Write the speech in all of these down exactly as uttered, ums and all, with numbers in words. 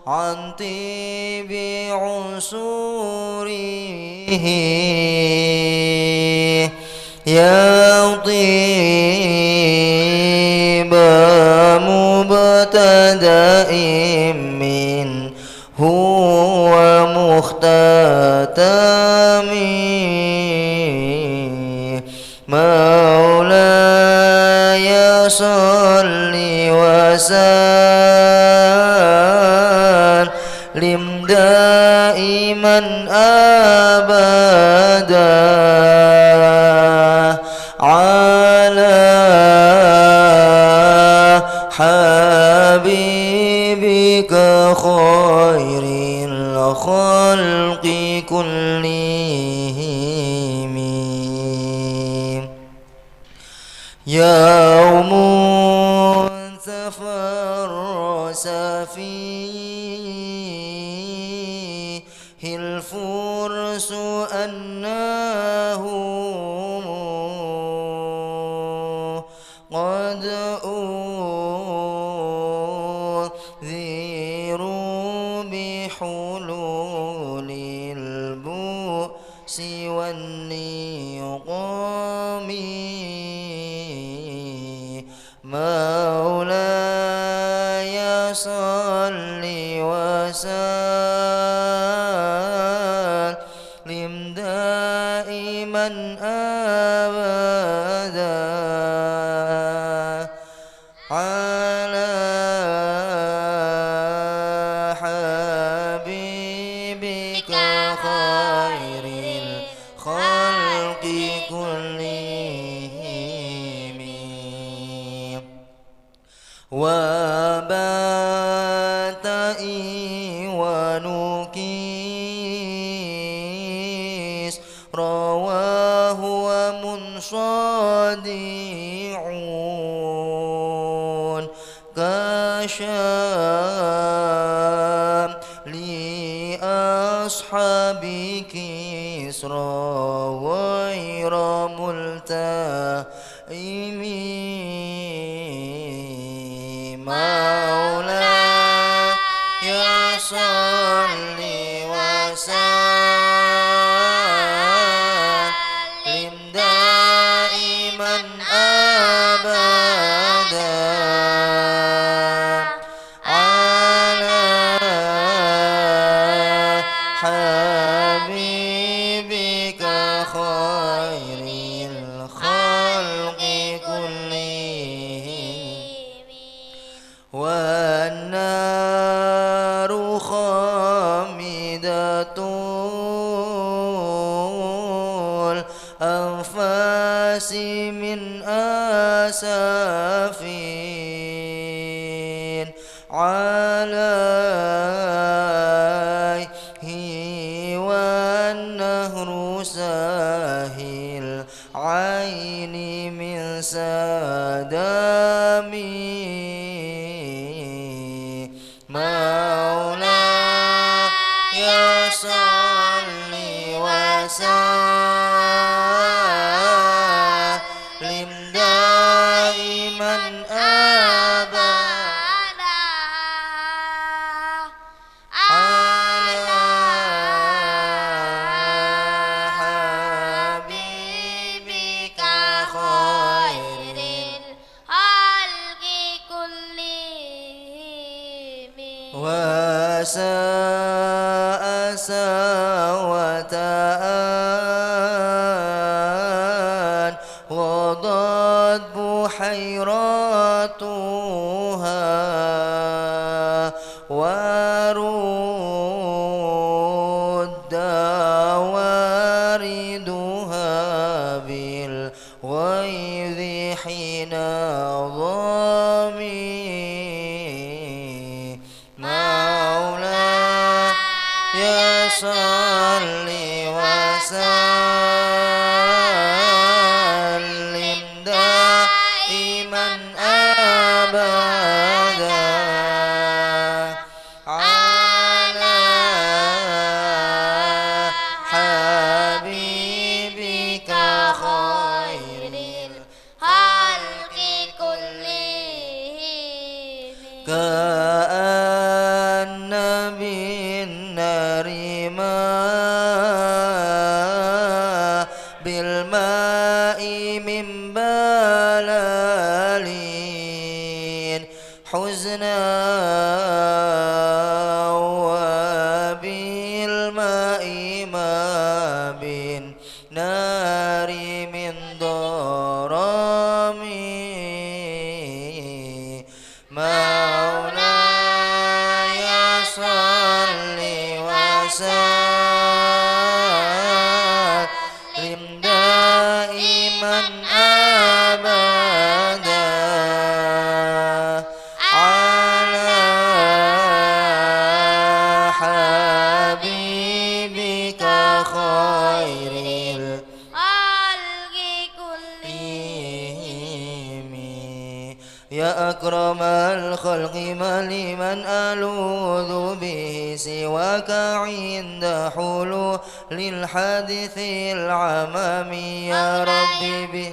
عن طيب عصوره يا طيب مبتدأ منه ومختتم. مولاي صل وسلم دائما أبدا على حبيبك خير الخلق كلهم. يوم تفرس فيه الفرس أنهم قد أنذروا بحلول البؤس والنقام. مولاي صل وسلم دائما أبدا على حبيبك خير الخلق كلهم. وبات إيوان كسرى وهو منصدع كشمل أصحاب كسرى غير ملتئم. مولاي صل وسلم دائما أبدا على حبيبك خير الخلق كلهم. والنار خامدة الأنفاس من أسف عليه والنهر ساهي العين من سدم. مولاي صل وسلم دائما أبدا على حبيبك خير الخلق كلهم. وساء ساوة أن غضت بحيرتها ورد واردها بالغيظ حين ظمي. مولاي صل وسلم دائما أبدا على حبيبك خير الخلق كلهم. كأن وسلم دائما أبدا على حبيبك خير الخلق كلهم. يا أكرم الخلق، ما لي من ألوذ به سواك عند حلول الحادث العمم. يا ربي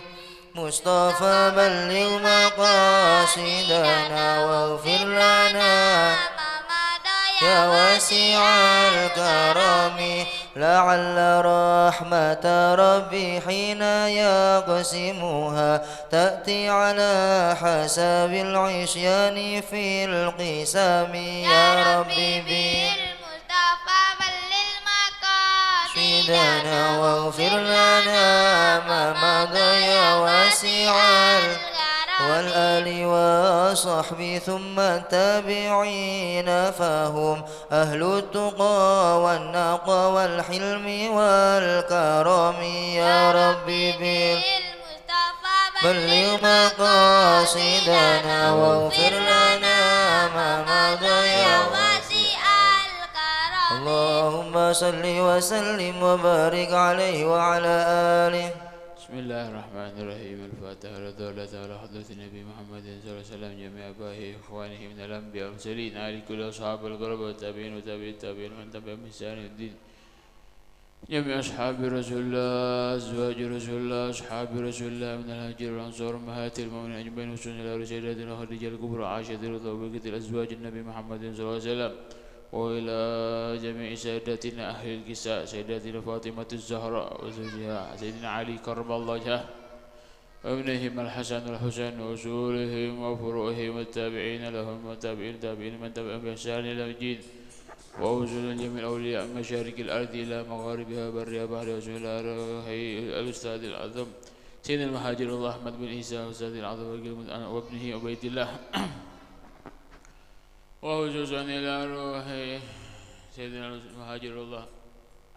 بالمصطفى بلغ مقاصدنا واغفر لنا ما مضى يا واسع الكرم. لعل رحمة ربي حين يقسمها تأتي على حساب العصيان في القسم. يا ربي بالمصطفى بلغ مقاصدنا واغفر لنا ما مضى يا واسع الكرم. والآل والصحب ثم التابعين فهم أهل التقى والنقى والحلم والكرم. يا ربي بالمصطفى بلغ مقاصدنا واغفر لنا ما مضى يا واسع الكرم. اللهم صل وسلم وبارك عليه وعلى آله. بسم الله الرحمن الرحيم. الفاتحة. رضي الله تعالى عن حضرة النبي محمد صلى الله عليه وسلم، جميع آبائه وإخوانه من الأنبياء والمرسلين، آل كل أصحاب القرب والتابعين وتابع التابعين ومن تبعهم بإحسان إلى يوم الدين. جميع أصحاب رسول الله، أزواج رسول الله، أصحاب رسول الله من المهاجرين والأنصار، أمهات المؤمنين أجمعين، خصوصا إلى سيداتنا خديجة الكبرى، عائشة رضي الله عنها، بقية الأزواج النبي محمد صلى الله عليه وسلم، وإلى جميع ساداتنا أهل الكساء، سيداتنا فاطمة الزهراء وزوجها سيدنا علي كرم الله وجهه، وابنهم الحسن والحسين وأصولهم وفروعهم والتابعين لهم والتابعين التابعين من تبعهم بإحسان إلى يوم الدين. وأصول جميع الأولياء من مشارق الأرض إلى مغاربها برها بحرها وسمها الأستاذ الأعظم سيدنا المهاجر الله أحمد بن عيسى أستاذ الأعظم وابنه عبيد الله. وخصوصا إلى روح سيدنا المهاجر الله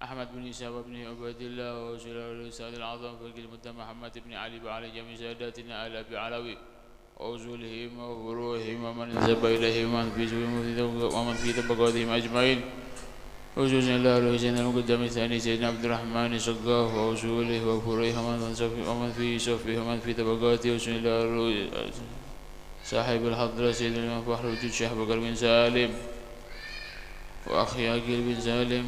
أحمد بن عيسى وابنه عبيد الله، وأصول الأستاذ الأعظم فقيه المتهم محمد بن علي وعلى جميع ساداتنا آل أبي علوي، وأصولهم وفروعهم ومن انتسب إليهم ومن في ومن في طبقاتهم أجمعين، خصوصا إلى روح سيدنا المقدم الثاني سيدنا عبد الرحمن الصقاف وأصوله وفروعه ومن صف-، ومن في صفه ومن في طبقاته، خصوصا إلى روح صاحب الحضرة سيدنا الإمام فخر الدين الشيخ بكر بن سالم وأخي عقيل بن سالم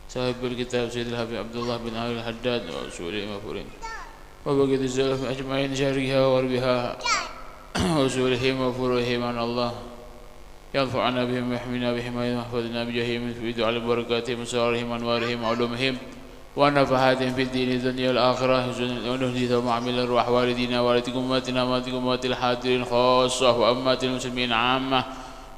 صاحب الكتاب سيد الحبيب عبد الله بن علي الحداد وأصولهم وفروعهم وبقية السلف أجمعين شرقها وغربها وأصولهم وفروعهم أن الله ينفعنا بهم ويحمينا بحمايتهم ويحفظنا بجاههم ويفيض علينا بركاتهم وأسرارهم وأنوارهم وعلومهم ونفحاتهم في الدين والدنيا والآخرة، ونحدثهم عملا روح والدينا ووالدكم وأمهاتنا وأمهاتكم وأمهات الحاضرين خاصة وأمهات المسلمين عامة،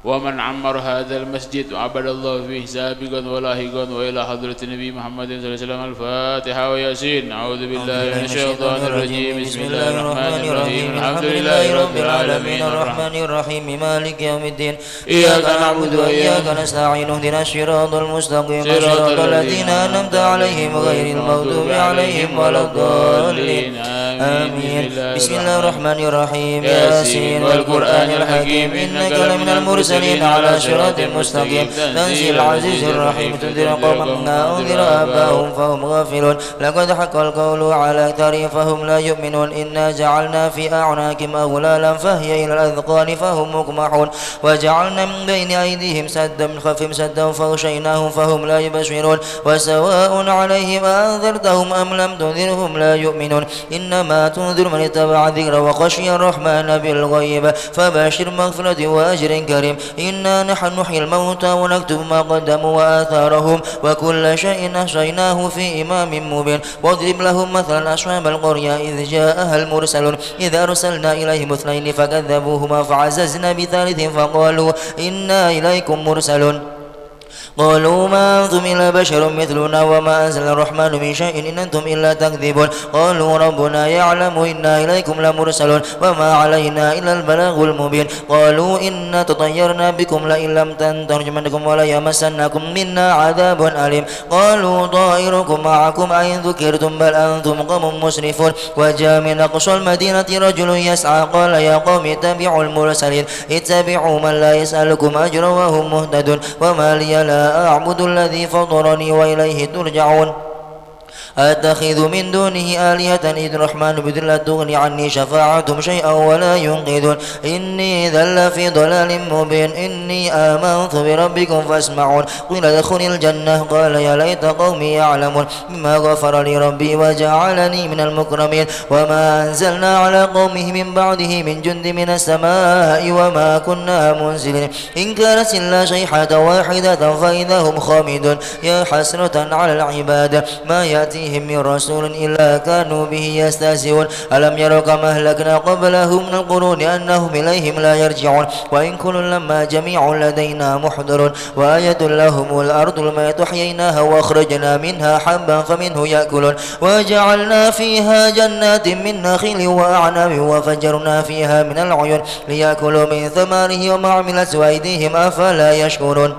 ومن عمر هذا المسجد وعبد الله فيه سابقا ولاحقا وإلى حضرة النبي محمد صلى الله عليه وسلم. الفاتحة وياسين. أعوذ بالله من الشيطان الرجيم. بسم الله الرحمن الرحيم. الحمد لله رب العالمين. الرحمن الرحيم. مالك يوم الدين. إياك نعبد وإياك نستعين. اهدنا الصراط المستقيم. صراط الذين أنعمت عليهم غير المغضوب عليهم ولا الضالين. آمين. بسم الله الرحمن الرحيم. ياسين والقرآن الحكيم. إنك لمن المرسلين على صراط مستقيم. تنزيل العزيز الرحيم. تنذر قوما ما أنذر آباؤهم فهم غافلون. لقد حق القول على أكثرهم فهم لا يؤمنون. إنا جعلنا في أعناقهم أغلالا فهي إلى الأذقان فهم مقمحون. وجعلنا من بين أيديهم سدا ومن خلفهم سدا فأغشيناهم فهم لا يبصرون. وسواء عليهم أأنذرتهم أم لم تنذرهم لا يؤمنون. إنما تنذر من اتبع الذكر وخشي الرحمن بالغيب فبشر مغفرة وأجر كريم. إنا نحن نحيي الموتى ونكتب ما قدموا وآثارهم وكل شيء أحصيناه في إمام مبين. واضرب لهم مثلا أصحاب القرية إذ جاءها المرسلون إذ أرسلنا إليهم اثنين فكذبوهما فعززنا بثالث فقالوا إنا إليكم مرسلون. قالوا ما أنتم إلا بشر مثلنا وما أنزل الرحمن من شيء إن أنتم إلا تكذبون. قالوا ربنا يعلم إنا إليكم لمرسلون وما علينا إلا البلاغ المبين. قالوا إنا تطيرنا بكم لئن لم تنتهوا لنرجمنكم وليمسنكم منا عذاب أليم. قالوا طائركم معكم أئن ذكرتم بل أنتم قوم مسرفون. وجاء من أقصى المدينة رجل يسعى قال يا قوم اتبعوا المرسلين اتبعوا من لا يسألكم أجرا وهم مهتدون. وما لي لا أعبد الذي فطرني وإليه ترجعون. أتخذ من دونه آلهة إن الرحمن يرد لا تغن عني شفاعتهم شيئا ولا ينقذون. إني إذا لفي ضلال مبين. إني آمنت بربكم فاسمعون. قيل ادخل الجنة قال يا ليت قومي يعلمون. بما غفر لي ربي وجعلني من المكرمين. وما أنزلنا على قومه من بعده من جند من السماء وما كنا منزلين. إن كانت إلا صيحة واحدة فإذا هم خامدون. يا حسرة على العباد ما يأتيهم من رسول إلا كانوا به يستهزئون. ألم يروا كم أهلكنا قبلهم من القرون أنهم إليهم لا يرجعون. وإن كل لما جميع لدينا محضرون. وآية لهم الأرض الميتة أحييناها وأخرجنا منها حبا فمنه يأكلون. وجعلنا فيها جنات من نخيل وأعناب وفجرنا فيها من العيون ليأكلوا من ثمره وما عملته أيديهم أفلا يشكرون.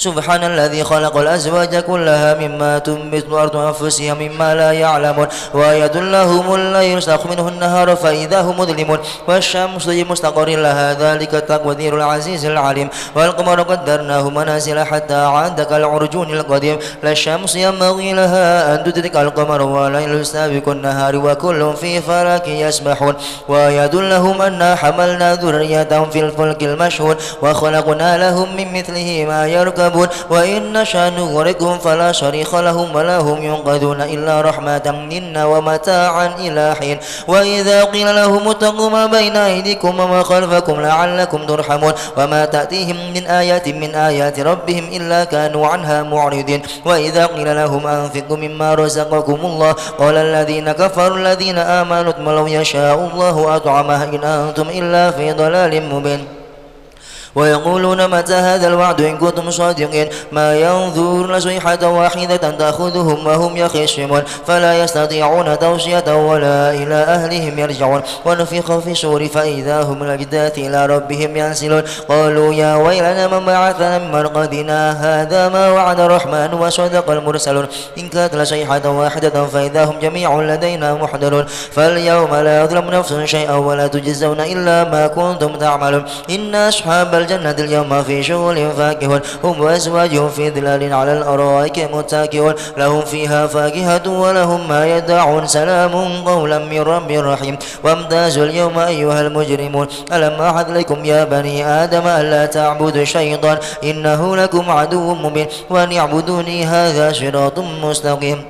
سبحان الذي خلق الأزواج كلها مما تنبت الأرض وأنفسهم مما لا يعلمون. وآية لهم الليل سخر منه النهار فإذا هم مظلمون. والشمس تجري لمستقر لها ذلك تقدير العزيز العليم. والقمر قدرناه منازل حتى عاد كالعرجون القديم. لا الشمس ينبغي لها أن تدرك القمر والليل سابق النهار وكل في فلك يسبحون. وآية لهم أنا حملنا ذريتهم في الفلك المشحون وخلقنا لهم من مثله ما يركبون وإن نشأ نغرقهم فلا صريخ لهم ولا هم ينقذون إلا رحمة منا ومتاعا إلى حين. وإذا قيل لهم اتقوا ما بين أيديكم وما خلفكم لعلكم ترحمون. وما تأتيهم من آية من آيات ربهم إلا كانوا عنها معرضين. وإذا قيل لهم أنفقوا مما رزقكم الله قال الذين كفروا الذين آمنوا لو يشاء الله أطعمه إن أنتم إلا في ضلال مبين. ويقولون متى هذا الوعد إن كنتم صادقين. ما ينظرون صيحة واحدة تأخذهم وهم يخصمون فلا يستطيعون توصية ولا إلى أهلهم يرجعون. ونفخ في الصور فإذا هم من الأجداث إلى ربهم ينسلون. قالوا يا ويلنا من بعثنا من مرقدنا هذا ما وعد الرحمن وصدق المرسلون. إن كانت لصيحة واحدة فإذا هم جميع لدينا محضرون. فاليوم لا يظلم نفس شيئا ولا تجزون إلا ما كنتم تعملون. إن أصحاب الجنة اليوم في شغل فاكهون. هم وأزواجهم في ظلال على الأرائك متكئون. لهم فيها فاكهة ولهم ما يدعون. سلام قولا من رب رحيم. وامتازوا اليوم أيها المجرمون. ألم أعهد إليكم يا بني آدم ألا تعبدوا الشيطان إنه لكم عدو مبين. وأن اعبدوني هذا صراط مستقيم.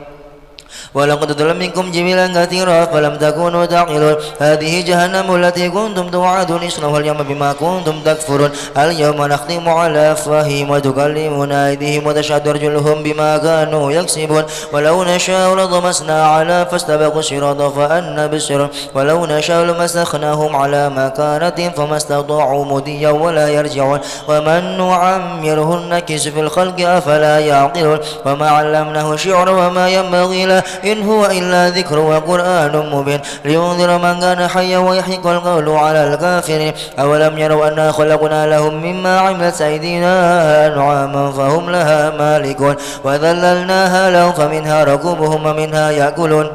ولقد ضل منكم جبلا كثيرا أفلم تكونوا تعقلون. هذه جهنم التي كنتم توعدون اصلوها اليوم بما كنتم تكفرون. اليوم نختم على أفواههم وتكلمنا أيديهم وتشهد أرجلهم بما كانوا يكسبون. ولو نشاء لطمسنا على فاستبقوا الصراط فأنى يبصرون. ولو نشاء لمسخناهم على مكانتهم فما استطاعوا مضيا ولا يرجعون. ومن نعمره ننكسه في الخلق أفلا يعقلون. وما علمناه الشعر وما ينبغي له إن هو إلا ذكر وقرآن مبين. لينذر من كان حيا ويحق القول على الكافرين. أولم يروا أنا خلقنا لهم مما عملت أيدينا أنعاما فهم لها مالكون. وذللناها لهم فمنها ركوبهم ومنها يأكلون.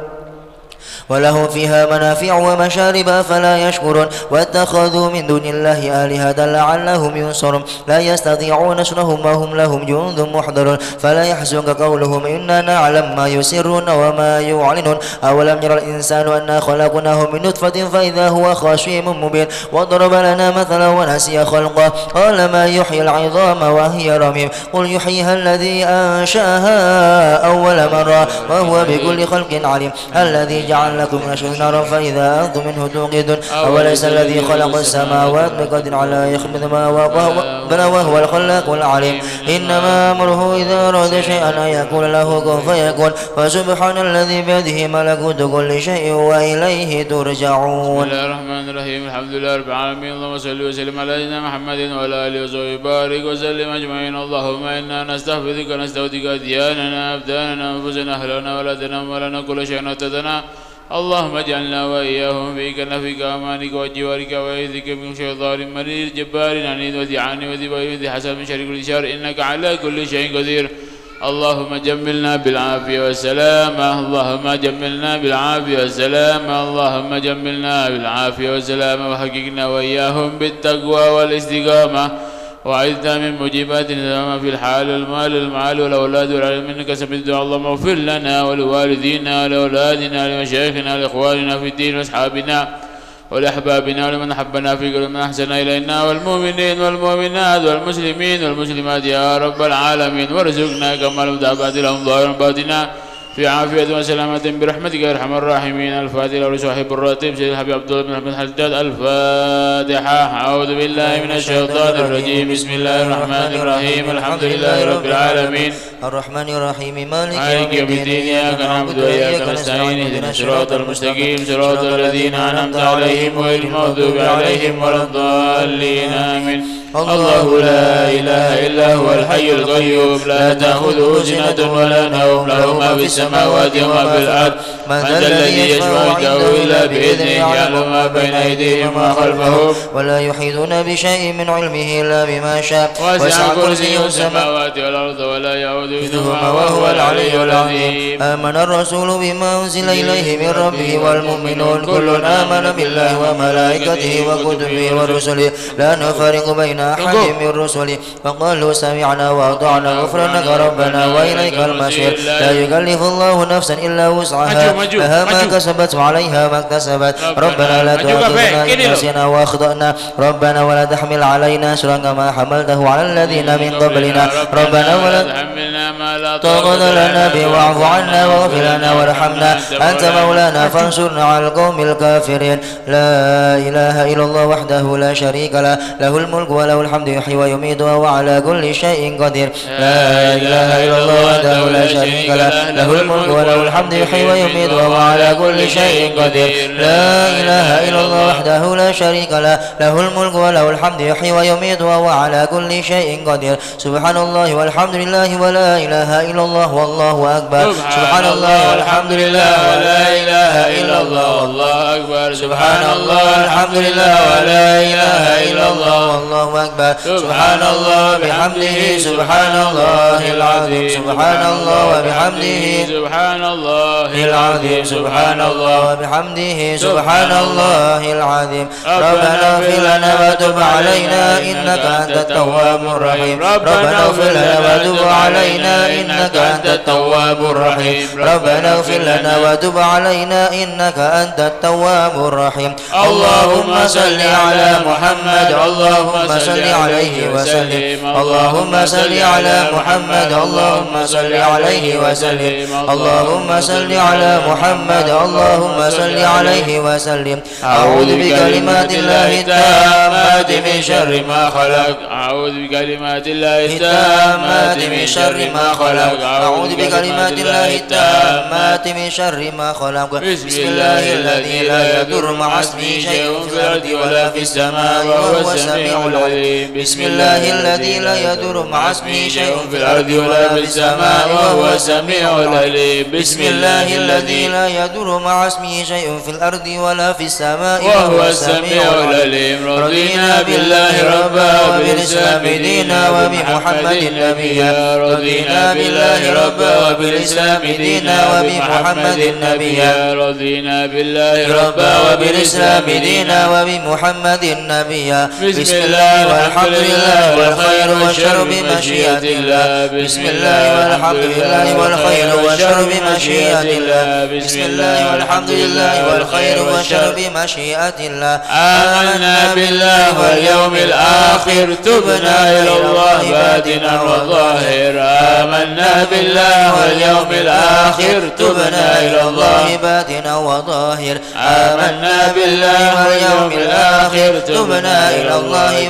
ولهم فيها منافع ومشارب أفلا يشكرون. واتخذوا من دون الله آلهة لعلهم ينصرون. لا يستطيعون نصرهم وهم لهم جند محضرون. فلا يحزنك قولهم إنا نعلم ما يسرون وما يعلنون. أولم ير الإنسان أنا خلقناه من نطفة فإذا هو خصيم مبين. وضرب لنا مثلا ونسي خلقه. قال من يحيي العظام وهي رميم. قل يحييها الذي أنشأها أول مرة وهو بكل خلق عليم. الذي جعل لكم من الشمس نارا فإذا أنتم منه توقدون. أوليس الذي خلق السماوات بقدر على أن يخلق مثلهم وهو ربنا وهو الخلاق العليم. إنما أمره إذا أراد شيئا أن يقول له كن فيكون. فسبحان الذي بيده ملكوت كل شيء وإليه ترجعون. بسم الله الرحمن الرحيم. الحمد لله رب العالمين. اللهم صل وسلم على سيدنا محمد وعلى آله وصحبه وبارك وسلم أجمعين. اللهم إنا نستحفظك ونستودعك أدياننا، أبداننا، أنفسنا، أهلنا، أولادنا، أموالنا، كل شيء اعطيتنا. اللهم اجعلنا وإياهم في كنفك وأمانك وجوارك وحفظك من شيطان مريد جبار عنيد وذي عين وذي بغي وذي حسد من شر كل شر إنك على كل شيء قدير. اللهم جملنا بالعافية والسلامة، اللهم جملنا بالعافية والسلامة، اللهم جملنا بالعافية والسلامة، وحققنا وإياهم بالتقوى والاستقامة، وأعذنا من موجبات الندامة في الحال والمال والمعال والأولاد والعلم إنك سميع الدعاء. اللهم اغفر لنا ولوالدينا ولأولادنا ولمشايخنا ولإخواننا في الدين وأصحابنا ولأحبابنا ولمن أحبنا في كل من أحسن إلينا والمؤمنين والمؤمنات والمسلمين والمسلمات يا رب العالمين، وارزقنا كمال المتابعة لهم ظاهرا وباطنا في عافية وسلامة برحمتك يا أرحم الراحمين. الفاتحة لصاحب الراتب سيد الحبيب عبد الله بن أحمد حداد. الفاتحة. أعوذ بالله من الشيطان الرجيم. بسم الله الرحمن الرحيم. الحمد لله رب العالمين. الرحمن الرحيم. مالك يوم الدين. إياك نعبد وإياك نستعين. اهدنا الصراط المستقيم. صراط الذين أنعمت عليهم غير المغضوب عليهم ولا الضالين. آمين. الله لا إله إلا هو الحي القيوم لا تأخذه سنة ولا نوم له ما في السماوات وما في الأرض من ذا الذي يشفع عنده إلا بإذنه يعلم ما بين أيديهم وما خلفهم ولا يحيطون بشيء من علمه إلا بما شاء وسع كرسيه السماوات والأرض ولا يؤوده حفظهما وهو العلي العظيم. آمن الرسول بما أنزل إليه من ربه والمؤمنون كل آمن بالله وملائكته وكتبه ورسله لا نفرق بين أحد من رسله وقالوا سمعنا وأطعنا غفرانك ربنا وإليك المصير. لا يكلف الله نفسا إلا وسعها لها ما كسبت وعليها ما اكتسبت. ربنا لا تؤاخذنا إن نسينا وأخطأنا. ربنا ولا تحمل علينا إصرا كما حملته على الذين من قبلنا. ربنا ولا تحملنا ما لا طاقة لنا به واعف عنا واغفر لنا وارحمنا أنت مولانا فانصرنا على القوم الكافرين. لا إله إلا الله وحده لا شريك له، له الملك وله الحمد يحيي ويميت وهو على كل شيء قدير. لا إله إلا الله وحده لا شريك له، له الملك وله الحمد يحيي ويميت وهو على كل شيء قدير. لا إله إلا الله وحده لا شريك له، له الملك وله الحمد يحيي ويميت وهو على كل شيء قدير. سبحان الله والحمد لله ولا إله إلا الله والله أكبر. سبحان الله والحمد لله ولا إله إلا الله والله أكبر. سبحان الله والحمد لله ولا إله إلا الله والله أكبر. سبحان الله بحمده سبحان الله العظيم. سبحان الله وبحمده سبحان الله العظيم. سبحان الله وبحمده سبحان الله العظيم. ربنا اغفر لنا وتب علينا إنك أنت التواب الرحيم. ربنا اغفر لنا وتب علينا إنك أنت التواب الرحيم. ربنا اغفر لنا وتب علينا إنك أنت التواب الرحيم. اللهم صل على محمد. اللهم صل عليه وسلم. اللهم صل على محمد. اللهم صل عليه وسلم. اللهم صل على محمد. اللهم صل عليه وسلم. أعوذ بكلمات الله التامات من شر ما خلق. أعوذ بكلمات الله التامات من شر ما خلق. أعوذ بكلمات الله التامات من شر ما خلق. بسم الله الذي لا يضر مع اسمه شيء في الأرض ولا في السماء وهو السميع العليم. بسم الله الذي لا يضر مع اسمه شيء في الأرض ولا في السماء وهو السميع العليم. بسم الله الذي لا يضر مع اسمه شيء في الأرض ولا في السماء وهو السميع العليم. رضينا بالله ربا وبالإسلام دينا وبمحمد نبيا. رضينا بالله ربا وبالإسلام دينا وبمحمد نبيا. رضينا بالله ربا وبالإسلام دينا وبمحمد نبيا. بسم الله والحمد لله والخير والشر بمشيئة الله. بسم الله والحمد لله والخير والشر بمشيئة الله. بسم الله والحمد لله والخير والشر بمشيئة الله. آمنا بالله واليوم الآخر تبنا إلى الله باطنا وظاهرا. آمنا بالله واليوم الآخر تبنا إلى الله باطنا وظاهرا. آمنا بالله واليوم الآخر تبنا إلى الله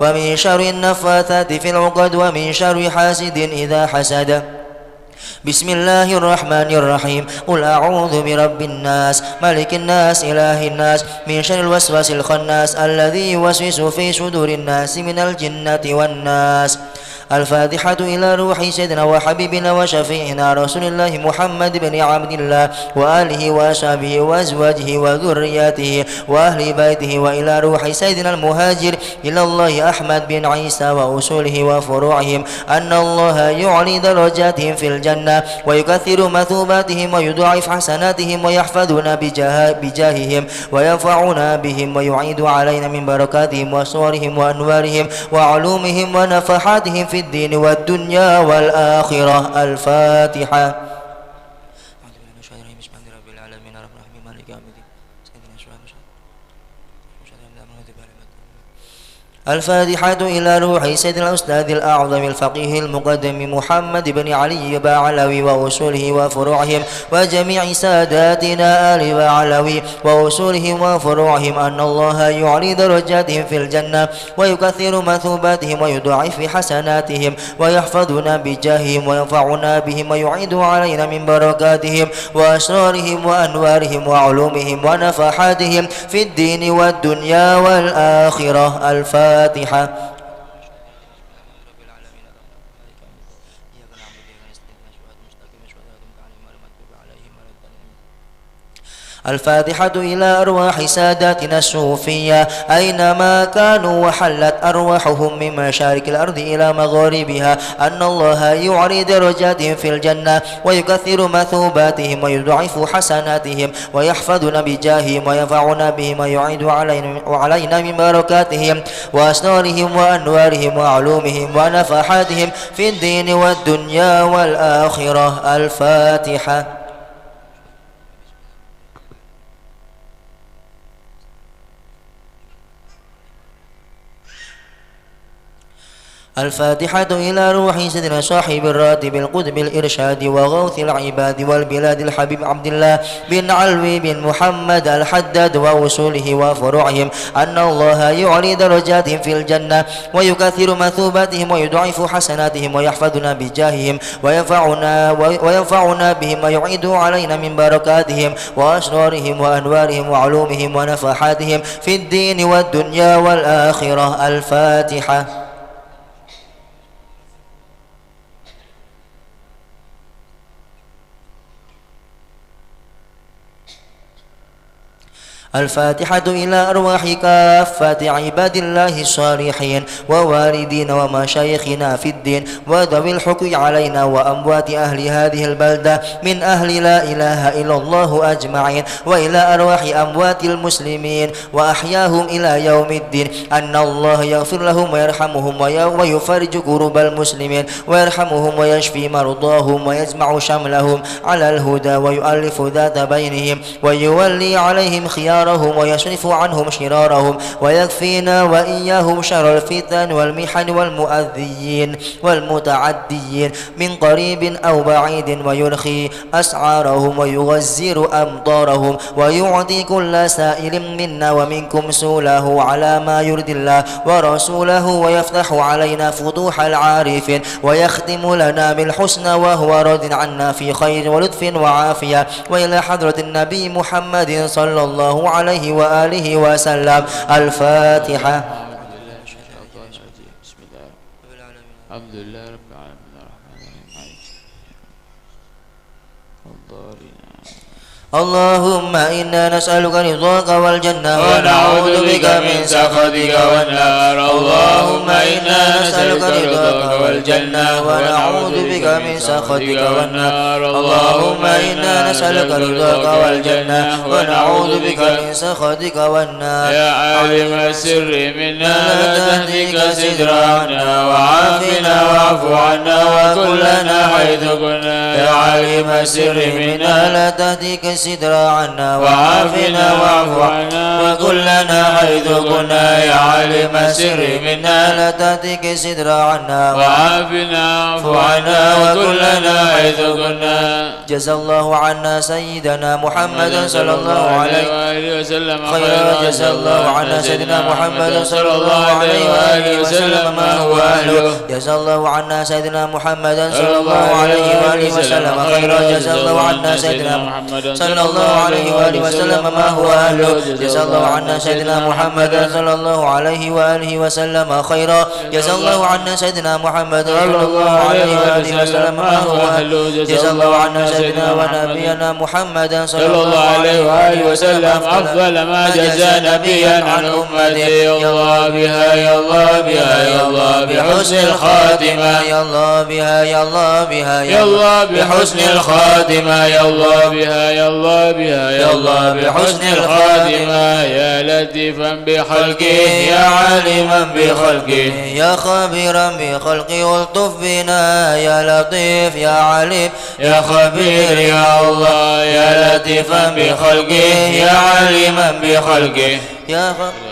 ومن شر النفاثات في العقد ومن شر حاسد إذا حسد. بسم الله الرحمن الرحيم. قل أعوذ برب الناس، ملك الناس، إله الناس، من شر الوسواس الخناس، الذي يوسوس في صدور الناس من الجنة والناس. الفاتحة إلى روح سيدنا وحبيبنا وشفيعنا رسول الله محمد بن عبد الله وآله وأصحابه وأزواجه وذرياته وأهل بيته، وإلى روح سيدنا المهاجر إلى الله أحمد بن عيسى وأصوله وفروعهم، أن الله يعلي درجاتهم في الجنة ويكثر مثوباتهم ويضاعف حسناتهم ويحفظنا بجاه-، بجاههم وينفعنا بهم ويعيد علينا من بركاتهم وأسرارهم وأنوارهم وعلومهم ونفحاتهم في الدين والدنيا والآخرة. الفاتحة. الفاتحة إلى روح سيدنا الأستاذ الأعظم الفقيه المقدم محمد بن علي بعلوي وأصوله وفروعهم وجميع ساداتنا آل بعلوي وأصولهم وفروعهم، أن الله يعلي درجاتهم في الجنة ويكثر مثوباتهم ويضاعف حسناتهم ويحفظنا بجاههم وينفعنا بهم ويعيد علينا من بركاتهم وأسرارهم وأنوارهم وعلومهم ونفحاتهم في الدين والدنيا والآخرة. الفاتحة. الفاتحة إلى أرواح ساداتنا الصوفية أينما كانوا وحلت أرواحهم من مشارق الأرض إلى مغاربها، أن الله يعلي درجاتهم في الجنة ويكثر مثوباتهم ويضاعف حسناتهم ويحفظنا بجاههم وينفعنا بهم ويعيد علينا، علينا من بركاتهم وأسرارهم وأنوارهم وعلومهم ونفحاتهم في الدين والدنيا والآخرة. الفاتحة. الفاتحة إلى روح سيدنا صاحب الراتب القطب الإرشاد وغوث العباد والبلاد الحبيب عبد الله بن علوي بن محمد الحداد وأصوله وفروعهم، أن الله يعلي درجاتهم في الجنة ويكثر مثوباتهم ويضاعف حسناتهم ويحفظنا بجاههم وينفعنا، وينفعنا بهم ويعيد علينا من بركاتهم وأسرارهم وأنوارهم وعلومهم ونفحاتهم في الدين والدنيا والآخرة. الفاتحة. الفاتحة إلى أرواح كافة عباد الله الصالحين ووالدينا ومشايخنا في الدين وذوي الحقوق علينا وأموات أهل هذه البلدة من أهل لا إله إلا الله أجمعين، وإلى أرواح أموات المسلمين وأحياهم إلى يوم الدين، أن الله يغفر لهم ويرحمهم وي-، ويفرج كرب المسلمين ويرحمهم ويشفي مرضاهم ويجمع شملهم على الهدى ويؤلف ذات بينهم ويولي عليهم خيارهم ويصرف عنهم شرارهم ويكفينا وإياهم شر الفتن والمحن والمؤذيين والمتعديين من قريب أو بعيد، ويرخي أسعارهم ويغزير أمطارهم، ويعطي كل سائل منا ومنكم سؤله على ما يرضي الله ورسوله، ويفتح علينا فتوح العارفين، ويختم لنا بالحسنى وهو راض عنا في خير ولطف وعافية، وإلى حضرة النبي محمد صلى الله عليه وآله وسلم. الفاتحة. الحمد لله رب العالمين، الرحمن الرحيم، مالك يوم الدين. اللهم إنا نسألك رضاك والجنة ونعوذ بك من سخطك والنار. اللهم إنا نسألك رضاك والجنة ونعوذ بك من سخطك والنار. اللهم إنا نسألك رضاك والجنة ونعوذ بك من سخطك والنار. يا عالم السر منا لا تهتك ستر عنا، وعافنا واعف عنا وكن لنا حيث كنا. يا عالم السر منا لا تهتك الستر عنا وعافنا واعف عنا وكن لنا حيث كنا. يا عالم السر منا لا تهتك الستر عنا وعافنا واعف عنا وكن لنا حيث كنا. جزى الله عنا سيدنا محمد صلى الله عليه وآله وسلم خيرا. جزى الله عنا سيدنا محمد صلى الله عليه وآله وسلم ما هو أهله. جزى الله عنا سيدنا محمد صلى الله عليه وآله وسلم خيرا. جزى الله عنا سيدنا محمد صلى الله عليه وآله وسلم ما هو أهله. جزى الله عنا سيدنا محمد صلى الله عليه وآله وسلم خيرا. جزى الله عنا سيدنا محمد صلى الله عليه وآله وسلم ما هو أهله. جزى الله عنا سيدنا ونبينا محمد صلى الله عليه وآله وسلم أفضل ما جزى نبيا عن أمته. يا الله بها، يا الله بها، يا الله بحسن الخاتمة. يا الله بها، يا الله بها، يا الله بحسن الخاتمة. يا الله بها، يا الله بها، يا الله بحسن الخاتمة. يا لطيفا بخلقه، يا عليما بخلقه، يا خبيرا بخلقه، الطف بنا يا لطيف يا عليم يا خبير يا الله. يا لطيفا بخلقه، يا عليما بخلقه، يا خ-،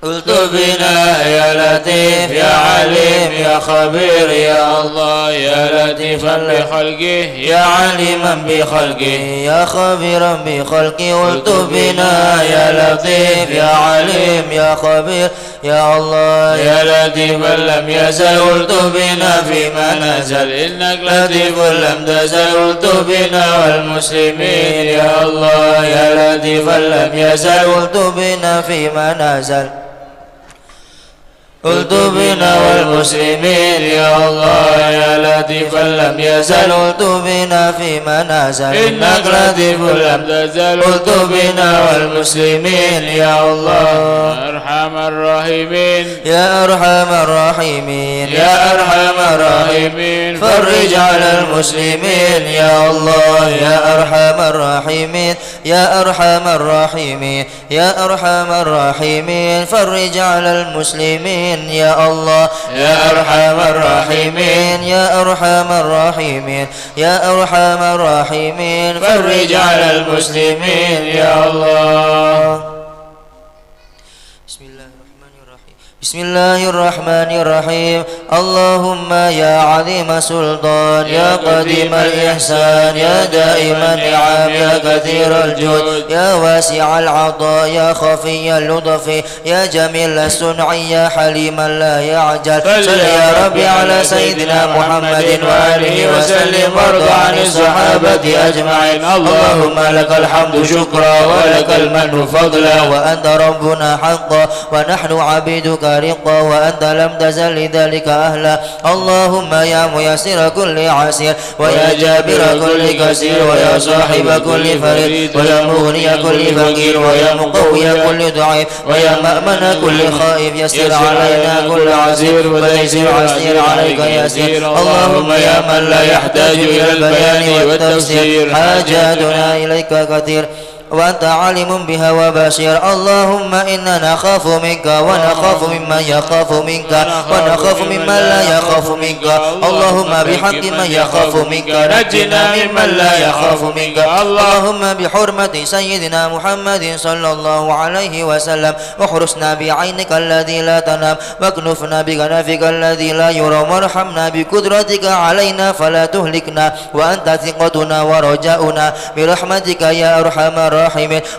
الطف بنا يا لطيف يا عليم يا خبير يا الله. يا لطيفا بخلقه، يا عليما بخلقه، يا خبيرا بخلقه، الطف بنا يا لطيف يا عليم يا خبير يا الله. يا لطيفا لم يزل الطف بنا فيما نزل، إنك لطيف لم تزل الطف بنا والمسلمين يا الله. يا لطيفا لم يزل الطف بنا فيما نزل، الطف بنا والمسلمين يا الله. يا لطيفا لم يزل الطف بنا فيما نزل، إنك لطيف لم تزل الطف بنا والمسلمين يا الله. يا أرحم الراحمين، يا أرحم الراحمين، يا أرحم الراحمين، فرج على المسلمين يا الله. يا أرحم الراحمين، يا أرحم الراحمين، يا أرحم الراحمين، فرج على المسلمين يا الله. يا أرحم الراحمين، يا أرحم الراحمين، يا أرحم الراحمين، فرج على المسلمين يا الله. بسم الله الرحمن الرحيم. بسم الله الرحمن الرحيم. اللهم يا عظيم السلطان، يا قديم الإحسان، يا دائم النعم، يا كثير الجود، يا واسع العطاء، يا خفي اللطف، يا جميل الصنع، يا حليما لا يعجل. صل يا ربي على سيدنا محمد وآله وسلم، وارض عن الصحابة أجمعين. اللهم لك الحمد شكرا، ولك المن فضلا، وأنت ربنا حقا، ونحن عبيدك رقا، وأنت لم تزل لذلك أهلا. اللهم يا ميسر كل عسير، ويا جابر كل كسير، ويا صاحب كل فريد، ويا مغني كل فقير، ويا مقوي كل ضعيف، ويا مأمن كل خائف، يسر علينا كل عسير، وتيسير عسير عليك يسير. اللهم يا من لا يحتاج إلى البيان والتفسير، حاجاتنا إليك كثير، وأنت عالم بها وبصير. اللهم إنا نخاف منك ونخاف ممن يخاف منك ونخاف ممن لا يخاف منك. اللهم بحق من يخاف منك نجنا ممن لا يخاف منك. اللهم بحرمة سيدنا محمد صلى الله عليه وسلم احرسنا بعينك الذي لا تنام، واكنفنا بكنفك الذي لا يرام، وارحمنا بقدرتك علينا فلا تهلكنا وأنت ثقتنا ورجاؤنا برحمتك يا أرحم الراحمين.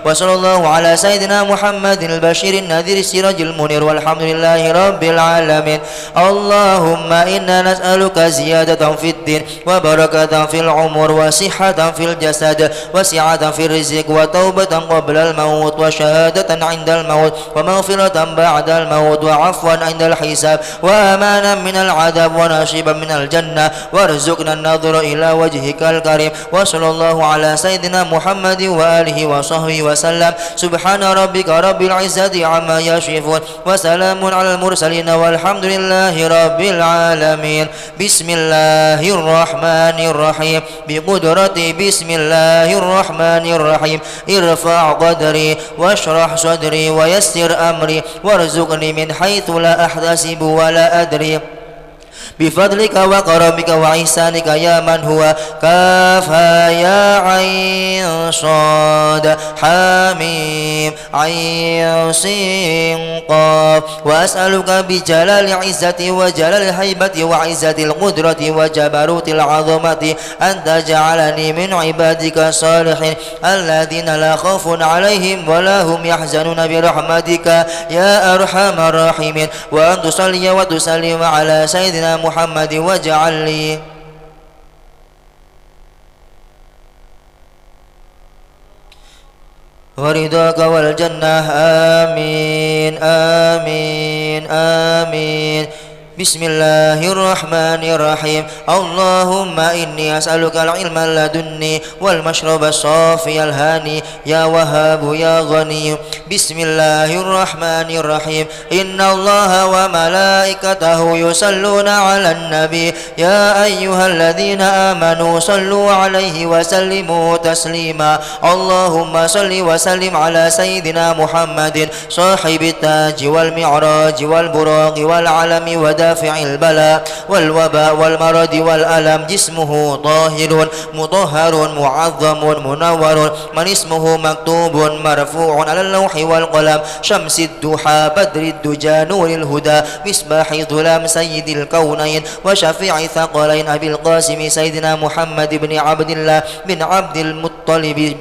وصلى الله على سيدنا محمد البشير النذير السراج المنير، والحمد لله رب العالمين. اللهم إنا نسألك زيادة في الدين، وبركة في العمر، وصحة في الجسد، وسعة في الرزق، وتوبة قبل الموت، وشهادة عند الموت، ومغفرة بعد الموت، وعفوا عند الحساب، وأمانا من العذاب، ونصيبا من الجنة، وارزقنا النظر إلى وجهك الكريم. وصلى الله على سيدنا محمد وآله وصحبه وسلم. سبحان ربك رب العزة عما يصفون، وسلام على المرسلين، والحمد لله رب العالمين. بسم الله الرحمن الرحيم. بقدرتي، بسم الله الرحمن الرحيم. ارفع قدري، واشرح صدري، ويسر أمري، وارزقني من حيث لا أحتسب ولا أدري. بفضلك وكرمك وإحسانك يا من هو كاف يا عين صاد حا ميم عين سين قاف. وأسألك بجلال عزتي وجلال هيبتي وعزة القدرة وجبروت العظمة أن تجعلني من عبادك الصالحين الذين لا خوف عليهم ولا هم يحزنون برحمتك يا أرحم الراحمين. وأن تصلي وتسلم على سيدنا محمد واجعل لي ورضاك والجنة. آمين، آمين، آمين. بسم الله الرحمن الرحيم. اللهم إني أسألك العلم اللدني والمشرب الصافي الهاني يا وهاب يا غني. بسم الله الرحمن الرحيم. إن الله وملائكته يصلون على النبي يا أيها الذين آمنوا صلوا عليه وسلموا تسليما. اللهم صل وسلم على سيدنا محمد صاحب التاج والمعراج والبراق والعلم ودافع البلاء والوباء والمرض والألم. جسمه طاهر مطهر معظم منور من اسمه مكتوب مرفوع على اللوح والقلم. شمس الضحى بدر الدجى نور الهدى مصباح الظلام سيد الكونين وشفيع الثقلين أبي القاسم سيدنا محمد بن عبد الله بن عبد المطلب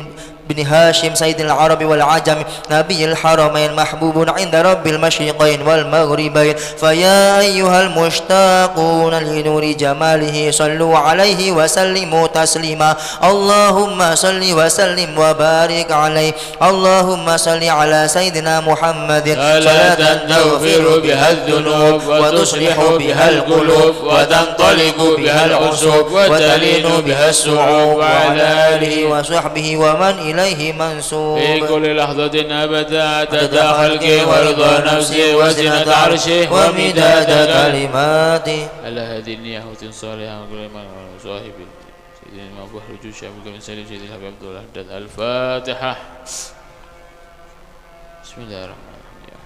بن هاشم سيد العرب والعجم نبي الحرمين محبوب عند رب المشرقين والمغربين. فيا أيها المشتاقون لنور جماله صلوا عليه وسلموا تسليما. اللهم صل وسلم وبارك عليه. اللهم صل على سيدنا محمد صلاة تغفر بها الذنوب وتصلح بها القلوب وتنطلق بها العصوب وتلين بها الصعوب وعلى آله وصحبه ومن إليه منسوب. في كل لحظة أبدا عدد خلقه ورضا نفسه وزنة عرشه ومداد كلماته. على هذه النية صالحة وكل من صاحب سيدنا إمام أبو حرج الشام بن سليم سيد الحبيب عبد الله الداد. الفاتحة. بسم الله الرحمن الرحيم.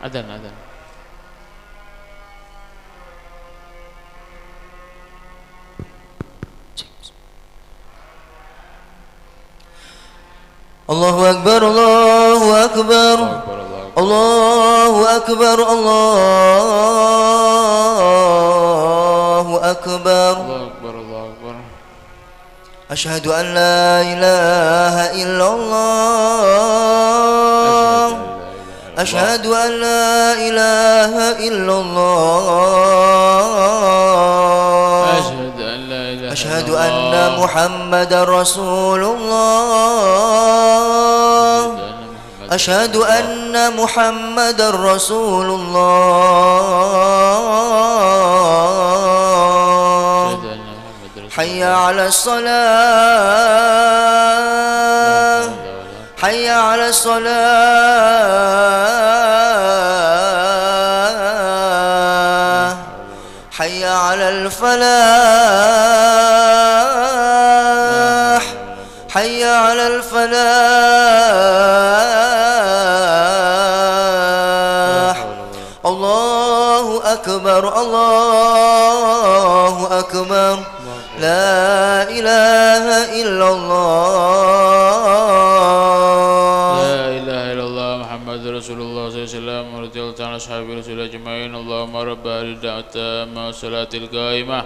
أذن، أذن. الله أكبر، الله أكبر. الله أكبر، الله أكبر. الله أكبر، الله أكبر. أشهد أن لا إله إلا الله. أشهد أن لا إله إلا الله. أشهد أن لا إله إلا الله. أشهد أن محمدا رسول الله. أشهد أن محمدا رسول الله. أشهد أن محمدا رسول الله. حي على الصلاة. حي على الصلاة. حي على الفلاح. حي على الفلاح. الله أكبر، الله أكبر. لا إله إلا الله. لا إله إلا الله محمد رسول الله صلى الله عليه وسلم. ورضي الله تعالى عن أصحاب رسول الله أجمعين. اللهم رب هذه الدعوة التامة والصلاة القائمة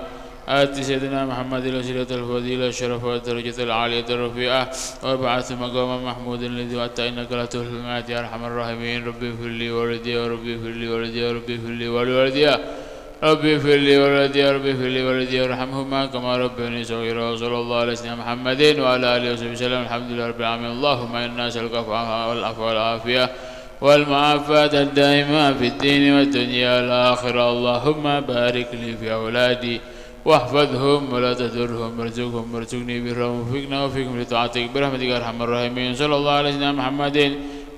آت سيدنا محمد الوسيلة والفضيلة والشرف والدرجة العالية الرفيعة وابعثه مقاما محمودا الذي وعدته إنك لا تخلف الميعاد يا أرحم الراحمين. رب اغفر لي ولوالدي ورب اغفر لي ولوالدي ورب اغفر لي ولوالدي. رب اغفر لي ولوالدي ورب اغفر لي ولوالدي وارحمهما كما ربياني صغيرا. وصلى الله على سيدنا محمد وعلى آله وصحبه وسلم. الحمد لله رب العالمين. اللهم إنا نسألك العفو والعفو والعافية والمعافاة الدائمة في الدين والدنيا والآخرة. اللهم بارك لي في أولادي واحفظهم ولا تضرهم وارزقهم وارزقني برهم ووفقنا ووفقهم لطاعتك برحمتك يا أرحم الراحمين. صلى الله على سيدنا محمد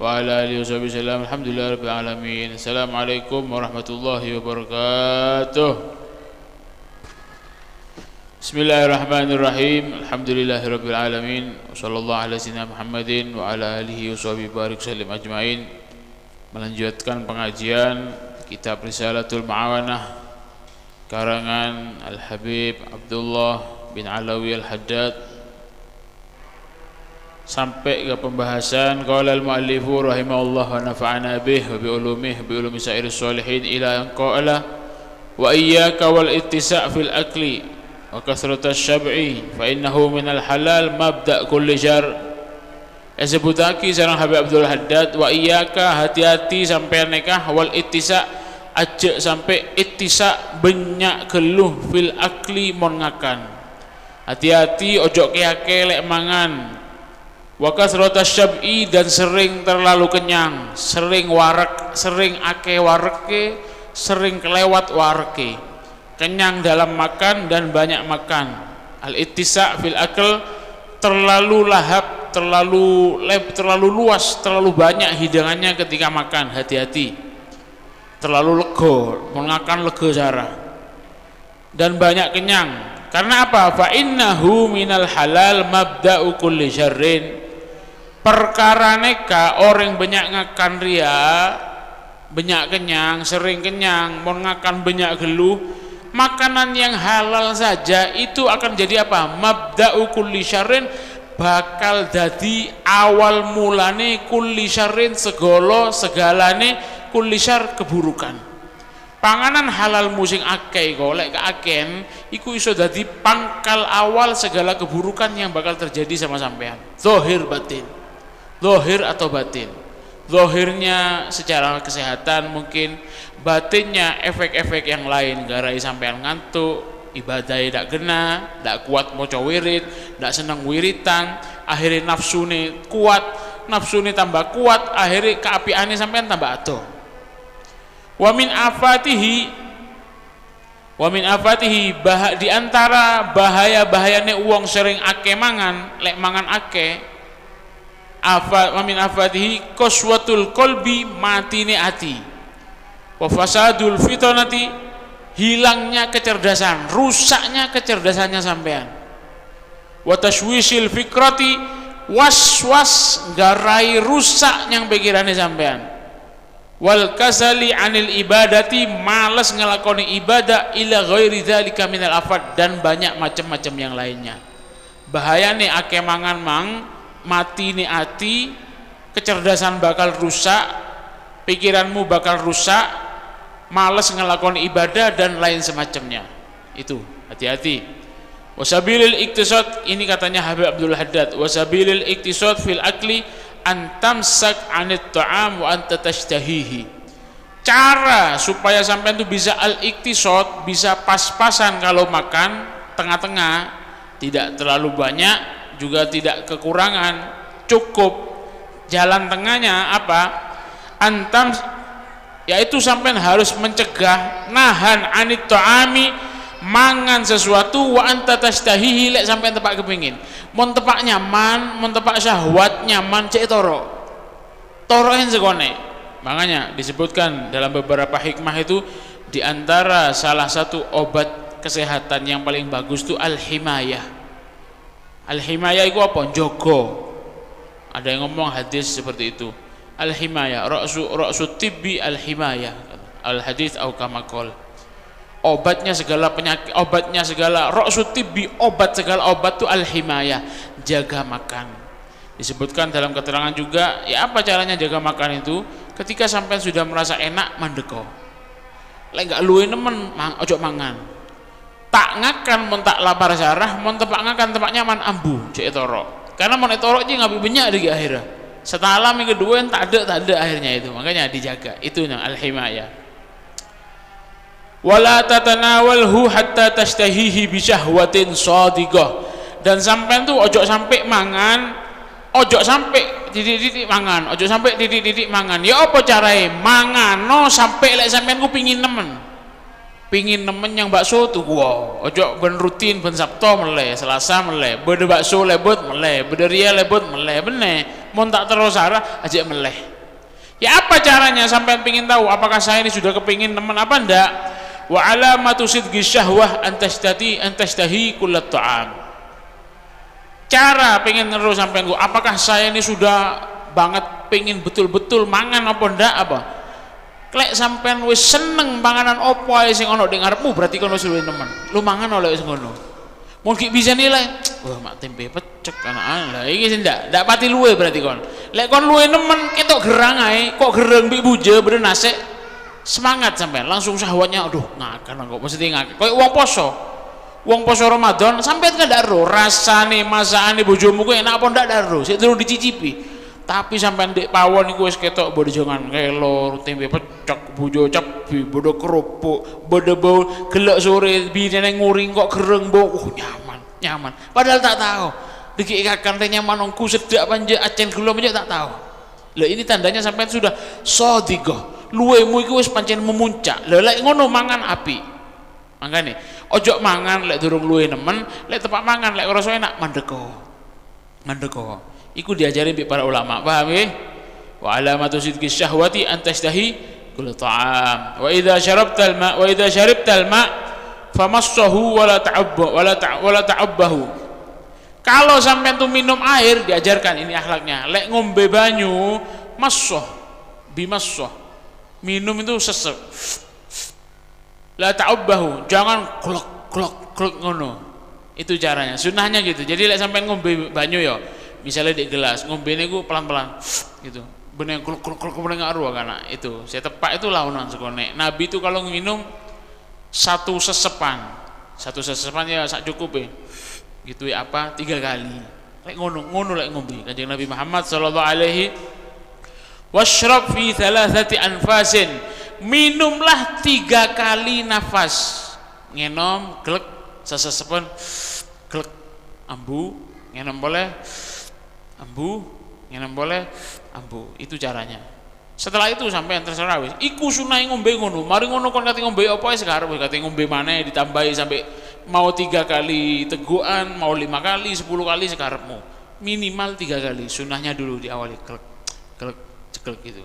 وعلى آله وصحبه وسلم. الحمد لله رب العالمين. السلام عليكم ورحمة الله وبركاته. بسم الله الرحمن الرحيم. الحمد لله رب العالمين. وصلى الله على سيدنا محمد وعلى آله وصحبه وبارك وسلم أجمعين. Melanjutkan pengajian kitab Risalatul Ma'awanah karangan Al-Habib Abdullah bin Alawi Al-Haddad, sampai ke pembahasan qala al-muallifu rahimahullah wa nafa'ana bih wa bi ulumihi wa bi ulumi sairus sholihin ila an qala, "Wa iyyaka wal ittisa' fil akli wa kathratas syab'i fa innahu minal halal mabda' kulli syarr." Èsebbhuttaghi sareng Habib Abdul Haddad, "Wa iyyaka, hati-hati sampèyan nèka, wal ittisa', ajjhâ' sampè' ittisa', bânnya' ghâllu, fil akli, mon ngakan. Hati-hati, ojhâ' kè-akè lè' mangan. Wa kathratas syab'i, dan sering terlalu kenyang, sering wareg, sering akè waregghi, sering kelewat waregghi." Kenyang dalam makan dan banyak makan. Al-ittisa' fil akl, terlalu lahap, terlalu leb-, terlalu luas, terlalu banyak hidangannya ketika makan, hati-hati. Terlalu lego, mon ngakan lego sara. Dan banyak kenyang. Karena apa? Fa innahu minal halal mabda'u kulli syarrin. Perkara nèka orèng bânnya' ngakan rèya, bânnya' kenyang, sering kenyang, mon ngakan bânnya' ghâllu, makanan yang halal saja itu akan jadi apa? Mabda'u kulli syarrin, bakal dadi awal mulane kulli syarrin, segala, segalane kulli syarr, keburukan. Panganan halalmu sing akè iku, lè' kaake'an, iku iso dadi pangkal awal segala keburukan yang bakal terjadi sama sampeyan. Zahir batin. Zahir atau batin. Zahirnya secara kesehatan mungkin, batinnya efek-efek yang lain. Garai sampeyan ngantuk, ibadahnya ndak genah, ndak kuat maca wirid, ndak seneng wiritan, akhirnya nafsune kuat, nafsune tambah kuat, akhirnya kaapi'annya sampeyan tambah ado. Wa min afatihi, wa min afatihi, bah-, di antara bahaya-bahayane wong sering akeh mangan, lek mangan akeh, afa-, wa min afatihi qaswatul qalbi, matine ati. Wa fasadul fitonati, hilangnya kecerdasan, rusaknya kecerdasannya sampean. Wa tashwisil fikrati, was-was, garai rusak nyang pikirannya sampean. Wal kasali anil ibadati, males ngelakoni ibadah, ila ghairi dzalika minal afat, dan banyak macam-macam yang lainnya. Bahayane akeh mangan mang, matine ati, kecerdasan bakal rusak, pikiranmu bakal rusak, males ngelakoni ibadah, dan lain semacamnya. Itu, hati-hati. Wasabilil iktisad, ini katanya Habib Abdul Haddad, wasabilil iktisad fil akli an tamsak anit ta'am wa anta tashtahihi. Cara supaya sampean tuh bisa al-iktisad, bisa pas-pasan kalau makan, tengah-tengah, tidak terlalu banyak, juga tidak kekurangan, cukup. Jalan tengahnya apa? Antam, yaitu sampean harus mencegah, nahan anit ta'ami, mangan sesuatu, wa anta tashtahihi, lek sampean tepak kepingin. Mon tepak nyaman, mon tepak syahwat nyaman, cek toro. Toro'en sakone'. Makanya disebutkan dalam beberapa hikmah itu, di antara salah satu obat kesehatan yang paling bagus itu al-himayah. Al-himayah itu apa? Jogo. Ada yang ngomong hadis seperti itu. Al-himayah, ra'su, ra'su tibbi al-himayah. Al-hadis au kama qol. Obatnya segala penyakit, obatnya segala, ra'su tibbi, obat segala obat itu al-himayah. Jaga makan. Disebutkan dalam keterangan juga, ya apa caranya jaga makan itu? Ketika sampean sudah merasa enak, mandeko. Lek nggak luwe nemen, mang-, ojo mangan. Tak ngakan mon tak lapar sarah, mon tepak ngakan tepak nyaman, ambu, cek toro. Karena mon toro ji ngabi banyak lagi akhirnya. Setalam yang kedua tak ada, tak ada akhirnya itu. Makanya dijaga. Itu yang al-himayah. Wala tatanawalhu hatta tashtahihi bi syahwatin shadiqah. Dan sampean tuh ojo sampai mangan, ojo sampai titik-titik mangan, ojo sampai titik-titik mangan. Ya apa carae? Mangano sampai lek sampean ku pingin nemen. Pingin nemen yang bakso tuh gua. Ojo ben rutin, ben Sabtu mele, Selasa mele, beda bakso lebet mele, beda ria lebet mele, bene. Mon tak terus arah, aja mele. Ya, apa caranya sampean pingin tahu apakah saya ini sudah kepingin nemen apa ndak? Wa alamatu sidqi syahwah an tashtati-, an tashtahi kullat ta'am. Cara pengen terus sampean ku, apakah saya ini sudah banget pengin betul-betul mangan apa ndak apa? Lek sampean wis seneng panganan apa ae sing ana di ngarepmu, berarti kon wis luwe nemen. Lu mangan oleh wis ngono. Mun ghi' bisa nilai, "Wah, mak tempe pecek anak." Lah iki sih ndak, ndak pati luwe berarti kon. Lek kon luwe nemen, ketok gerang ae, kok gereng bi' buja bener nasek. Semangat sampean, langsung syahwatnya, "Aduh, ngakan kok." Mesti ngakan. Kayak wong poso. Wong poso Ramadan, sampean kan ndak ero rasane masakane bojomu ku enak apa ndak, ndak ero. Sik durung dicicipi. Tapi sampean ndek pawon iku wis ketok bâdâ jangan kelor, tempe pecek, bujo cabbhi, bâdâ kerupuk, bâdâ bau gellâ' sore binèna nguring kok gereng bau. Uh, nyaman, nyaman. Padahal ta' tao. Dâggi' kakan rè nyaman ongghu seddhâ' apa enjâ', accèn ghellâ' apa enjâ' ta' tao. Lah ini tandanya sampean sudah shadiqah. Luwèmu iku wis pancèn memuncak. Lah lek ngono mangan api'. Mangkane, ojo mangan lek durung luwe nemen, lek tepa' mangan lek krasa enak, mandheko. Mandheko. Iku diajari bi' para ulama, paham nggih? "Wa alamatu sidqi syahwati an tashtahi kulla ta'am. Wa idza syarabtal ma, wa idza syaribtal ma, famassahu wa la ta'abba, wa la ta, wa la ta'abbahu." Kalau sampean tuh minum air, diajarkan ini akhlaknya. Lek ngombe banyu, massah, bimassah. Minum itu sesep. La ta'ubbahu, jangan glek, glek, glek ngono. Itu caranya. Sunnahnya gitu. Jadi lek sampean ngombe banyu ya, misalnya di gelas, ngombe niku pelan-pelan gitu. Bener glek, glek, glek, bener ngaruh kana itu. Saya tepak itu laonan sekone. Nabi itu kalau minum satu sesepan. Satu sesepan ya sak cukupe. Gitu ya apa? Tiga kali. Lek ngono, ngono lek ngombe. Kanjeng Nabi Muhammad sallallahu alaihi, "Wasyrab fi thalathati anfasin." Minumlah tiga kali nafas. Ngenom, glek, sasesepen, glek, ambu, ngenom pole, ambu, ngenom pole, ambu. Itu caranya. Setelah itu sampean terserah wis. Iku sunnahe ngombe ngono. Mari ngono kon kate ngombe apa ae sekarep wis kate ngombe maneh ditambahi sampai mau tiga kali tegukan, mau lima kali, sepuluh kali sekarepmu. Minimal tiga kali. Sunnahnya dulu diawali klek, klek, ceklek gitu.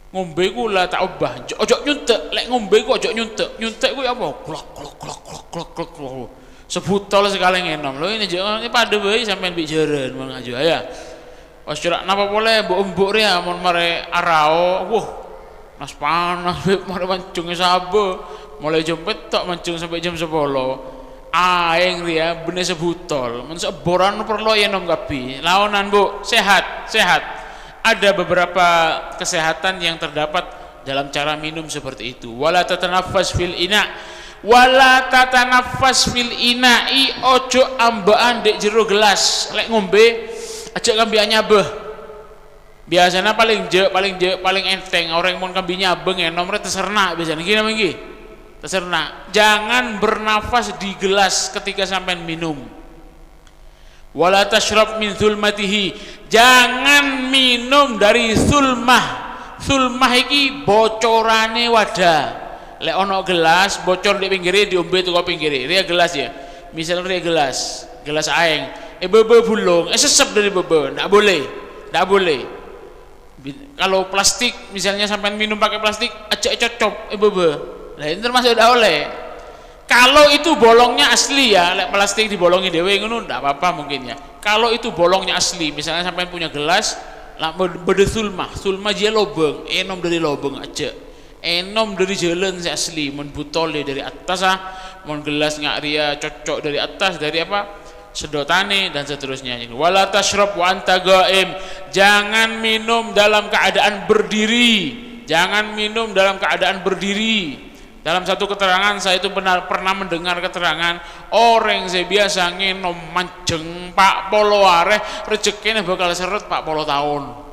Ngombe ku la ta'ubah, ojo nyuntek. Lek ngombe ku ojo nyuntek. Nyuntek ku apa? Klok, klok, klok, klok, klok, klok, klok. Sebutol sekali ngenom. Lho ini, ini pada bae sampean bi' jaran mon ngaju ya. Pas cerak napa pole, mbok-embok riya mon mare arao, wuh, nas-panas, Beb, mare mancengnge saba. Mulai jam pettok manceng sampai jam sepuluh. Aeng riya benne sebutol. Mon seboran perlu ya nom kabbhi. Laonan, Bu, sehat, sehat. Ada beberapa kesehatan yang terdapat dalam cara minum seperti itu. Wala tatanaffas fil ina. Wala tatanaffas fil ina'i, ojo amba'an dek jero gelas. Lek ngombe, aja ngambi anyabeh. Biasanya paling je, paling je, paling enteng. Orang mon ngambi nyabeh ngenom re teserna biasanya. Gini apa nggih? Teserna. Jangan bernafas di gelas ketika sampean minum. Wala tasyrab min zulmatihi. Jangan minum dari zulmah. Zulmah iki bocorane wadah. Lek ono gelas bocor di pinggire, diombe teko pinggire. Riya gelas ya. Misal riya gelas, gelas aeng. Eh, bebe bulung, eh, sesep dari bebe. Ndak boleh. Ndak boleh. Bi-, kalau plastik, misalnya sampean minum pakai plastik, aja cocop, eh, bebe. Lah, ini termasuk ndak oleh. Kalau itu bolongnya asli ya, lek plastik dibolongi dhewe ngono ndak apa-apa mungkin ya. Kalau itu bolongnya asli, misalnya sampean punya gelas, la-, bed-, beda sulmah, sulmah dia lobeng, enom dari lobeng aja. Enom dari jalan sing asli, mon butol ya dari atas ah, mon gelas ngak ria cocok dari atas, dari apa? Sedotane dan seterusnya. Wala tasyrab wa anta qaim. Jangan minum dalam keadaan berdiri. Jangan minum dalam keadaan berdiri. Dalam satu keterangan, saya itu benar, pernah mendengar keterangan orang yang biasa ngenom manjeng empat puluh areh, rezekinya bakal seret empat puluh tahun.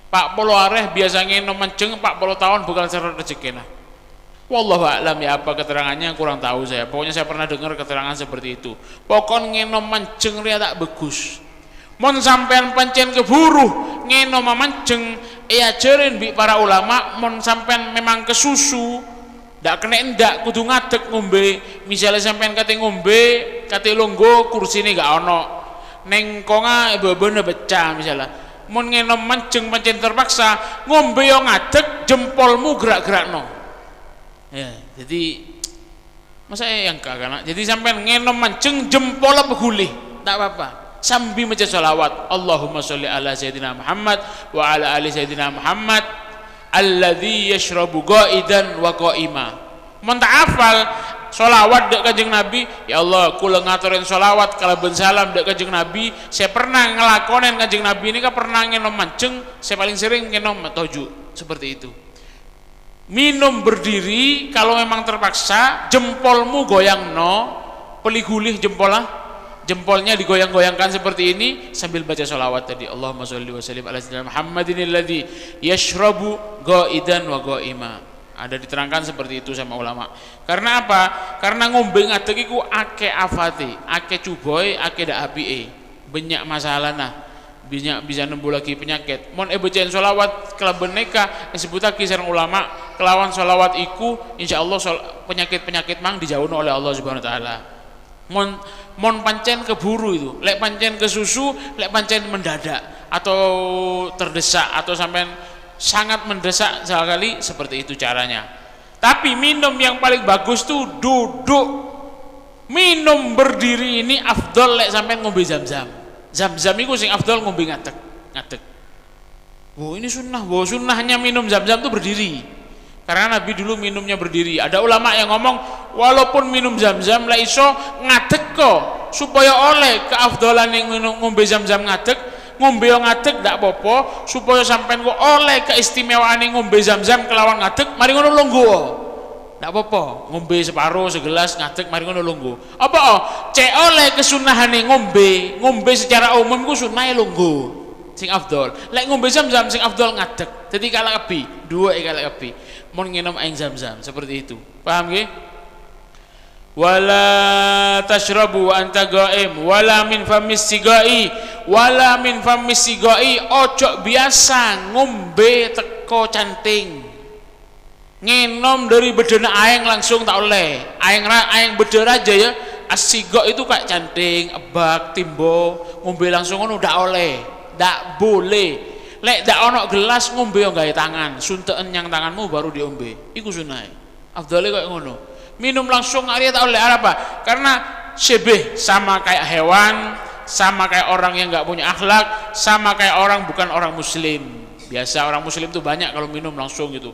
Empat puluh areh biasa ngenom manjeng empat puluh tahun bakal seret rezekinya. Wallahu a'lam ya apa keterangannya, kurang tahu saya. Pokoknya saya pernah dengar keterangan seperti itu. Pokon ngenom manjeng ria tak bagus. Mon sampean pancen keburu ngenom manjeng, eajarin bi para ulama, mon sampean memang kesusu, ndak kena ndak kudu ngadek ngombe. Misalnya sampean kate ngombe, kate longgo, kursine gak ono. Neng konga bebena pecah misalnya. Mon ngenom manjeng pancen terpaksa, ngombe yo ngadek, jempolmu gerak-gerakno. Ya, jadi masa yang kakana. Jadi sampean ngenom manjeng jempol apa gulih? Tak apa-apa. sambi maca shalawat, "Allahumma sholli ala Sayyidina Muhammad wa ala ali Sayyidina Muhammad, alladzi yashrabu qa'idan wa qa'ima." Mon ta' afal shalawat dha' Kanjeng Nabi, "Ya Allah, kaulâ ngatorè shalawat kalabân salam dha' Kanjeng Nabi, sè pernah ngalakonè Kanjeng Nabi nèka pernah ngènom manjheng, sè palèng serrèng ngènom toju'." Seperti itu. Minum berdiri kalau memang terpaksa, jempolmu goyang no, peli-guli jempolla, jempolnya digoyang-goyangkan seperti ini sambil baca sholawat tadi, "Allahumma sholli wa sallim ala sayyidina Muhammadin alladzi yashrabu qa'idan wa qa'ima." Ada diterangkan seperti itu sama ulama. Karena apa? Karena ngombè ngadek iku akeh afate, akeh cuboy, akeh dha' api'e. Banyak masalahna. Banyak bisa nembuwaghi penyakit. Mon èbâca'è sholawat kalabân nèka èsebbhuttaghi sareng ulama, kelawan sholawat iku, insyaallah sol-, penyakit-penyakit mang dijauhno oleh Allah Subhanahu wa Ta'ala. Mon, mon pancèn keburu itu, lek pancèn kesusu, lek pancèn mendadak, atau terdesak, atau sampean sangat mendesak sekali, seperti itu caranya. Tapi minum yang paling bagus tuh duduk. Minum berdiri ini afdol lek sampean ngombe zam-zam. Zam-zam itu sing afdol ngombe ngadek, ngadek. Wo, ini sunnah. Wo, sunnahnya minum zam-zam itu berdiri. Karena Nabi dulu minumnya berdiri. Ada ulama yang ngomong, walaupun minum zam-zam, la iso ngadek ko, supaya oleh keafdalan yang minum, ngombe zam-zam ngadek, ngombe yo ngadek, ndak popo, supaya sampean ko oleh keistimewaan yang ngombe zam-zam kelawan ngadek, mari ngono longgo. Ndak popo, ngombe separo, segelas, ngadek, mari ngono longgo. Apa, oh, cek oleh kesunnahane ngombe, ngombe secara umum ku sunnahe longgo. Sing afdol. Lek ngombe zam-zam, sing afdol ngadek. Dadi kalak kabbi, dua e kalak kabbi. Mon ngenom aeng zam-zam, seperti itu. Paham nggih? "Wala tashrabu wa anta qa'im, wala min famis sigai, wala min famis sigai." Ojo biasa ngombe teko canting. Ngenom dari bedana aeng langsung ta' olle. Aeng ra-, aeng beda raja ya. As-siga itu kayak canting, ebak, timbo, ngombe langsung ngono ndak olle. Ndak boleh. Lek ndak ono gelas ngombe yo gawe tangan, sunteken nyang tanganmu baru diombe. Iku sunnahe. Afdale kayak ngono. Minum langsung arya ta' olle. Arapa? Karena syibih sama kayak hewan, sama kayak orang yang nggak punya akhlak, sama kayak orang bukan orang muslim. Biasa orang muslim tuh banyak kalau minum langsung gitu.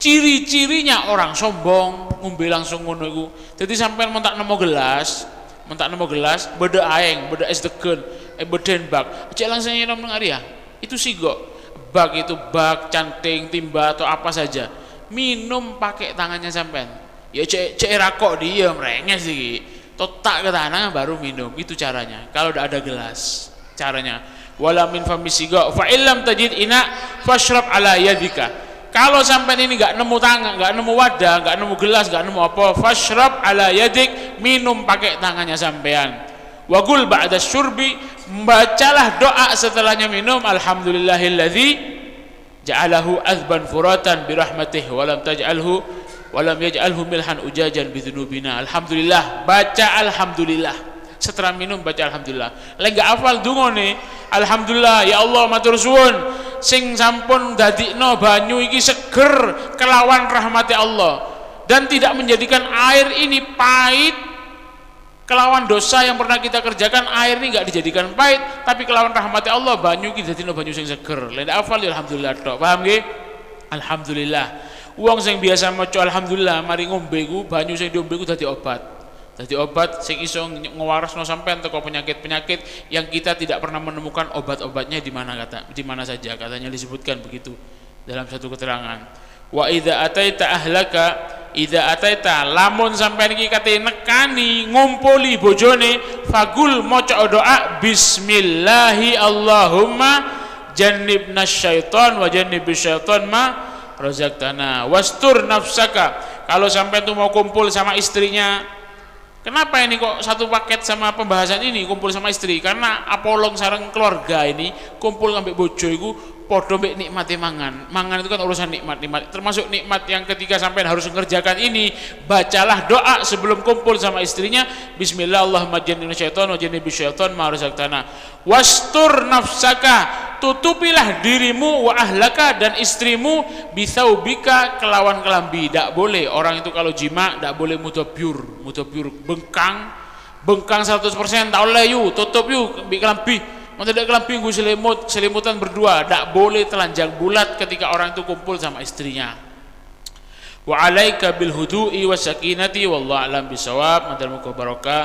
Ciri-cirinya orang sombong, ngombe langsung ngono iku. Dadi sampean mon ta' nemmo gelas, mon ta' nemmo gelas, beda aeng, beda es degen, eh, beda bak, cek langsung ngenom nang arya. Itu siga. Bak itu bak, canting, timba, atau apa saja. Minum pakai tangannya sampean. Ya cek, cek rako dia merenges iki. Totak ke tanah baru minum. Itu caranya. Kalau tidak ada gelas. Caranya, "Wala min famis siga, fa illam tajid ina, fasyrab ala yadika." Kalau sampean ini nggak nemu tangan, nggak nemu wadah, nggak nemu gelas, nggak nemu apa, fasyrab ala yadik, minum pakai tangannya sampean. Wa qul ba'da syurbi, bacalah doa setelahnya minum, "Alhamdulillahilladzi ja'alahu azban furatan bi rahmatih, walam taj'alhu, walam yaj'alhu milhan ujajan bi dzunubina." Alhamdulillah, baca alhamdulillah. Setelah minum, baca alhamdulillah. Lek nggak hafal dungane, "Alhamdulillah, ya Allah, matur suwun, sing sampun dadikno banyu iki seger kelawan rahmati Allah, dan tidak menjadikan air ini pahit." Kelawan dosa yang pernah kita kerjakan, air ini nggak dijadikan pahit, tapi kelawan rahmati Allah, banyu ini dadino banyu sing seger. Lek ndak hafal, ya alhamdulillah tok. Paham nggih? Alhamdulillah. Wong sing biasa maca alhamdulillah, mari ngombe ku, banyu sing diombe ku dadi obat. Dadi obat sing iso ng-, ngewarasno sampean teko penyakit-penyakit yang kita tidak pernah menemukan obat-obatnya di mana kata, di mana saja. Katanya disebutkan begitu dalam satu keterangan. "Wa idza ataita ahlaka, idza ataita, lamun sampeyan iki kate nekani, ngumpuli bojone, fagul maca doa, 'Bismillahi Allahumma jannibna syaiton wa jannibis syaiton ma razaqtana. Wastur nafsaka.'" Kalau sampeyan tuh mau kumpul sama istrinya, Kenapa ini kok satu paket sama pembahasan ini, kumpul sama istri? Karena apolong sareng keluarga ini, kumpul ngambil bojo iku podo mbek nikmate mangan. Mangan itu kan urusan nikmat, nikmat. Termasuk nikmat yang ketika sampean harus mengerjakan ini, bacalah doa sebelum kumpul sama istrinya, "Bismillah, Allahumma jannibna syaiton wa jannibis syaiton ma razaqtana." "Wastur nafsaka," tutupilah dirimu, "wa ahlaka," dan istrimu, "bitsaubika," kelawan kelambi. Ndak boleh orang itu kalau jima, ndak boleh mudabyur. Mudabyur bengkang, Bengkang seratus persen, ta' ollè, yu, totop, yu, bi' kalambhi. Mon tadâ' kalambhi, ngangghuy selimut, selimutan berdua. Ndak boleh telanjang bulat ketika orang itu kumpul sama istrinya. Wa alaika bil hudu'i was sakinati, wallahu a'lam bissawab. Mandhâr moghâ barokah,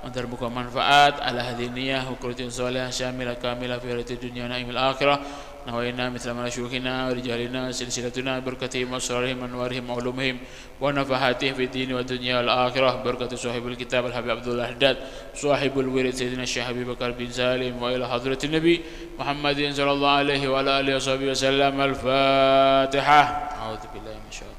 mandhâr moghâ manfaat. Ala hadhihi niyah, wa qurratin shalihah, syamilah kamilah fi hayatid dunya wa na'imil akhirah. Nawaina mithla ma syuyukhina wa rijalina silsilatuna, barakatihim wa asrarihim wa anwarihim wa ulumihim wa nafahatihim fid dini wa dunya wal akhirah, barakatu sahibul kitab Al Habib Abdullah Haddad, sahibul wirid Sayyidina Syekh Habib Bakar bin Salim, wa ila hadratin Nabi Muhammadin sallallahu alaihi wa ala alihi wa sahbihi wa sallam. Al-Fatihah. A'udzu billahi minasyaitonir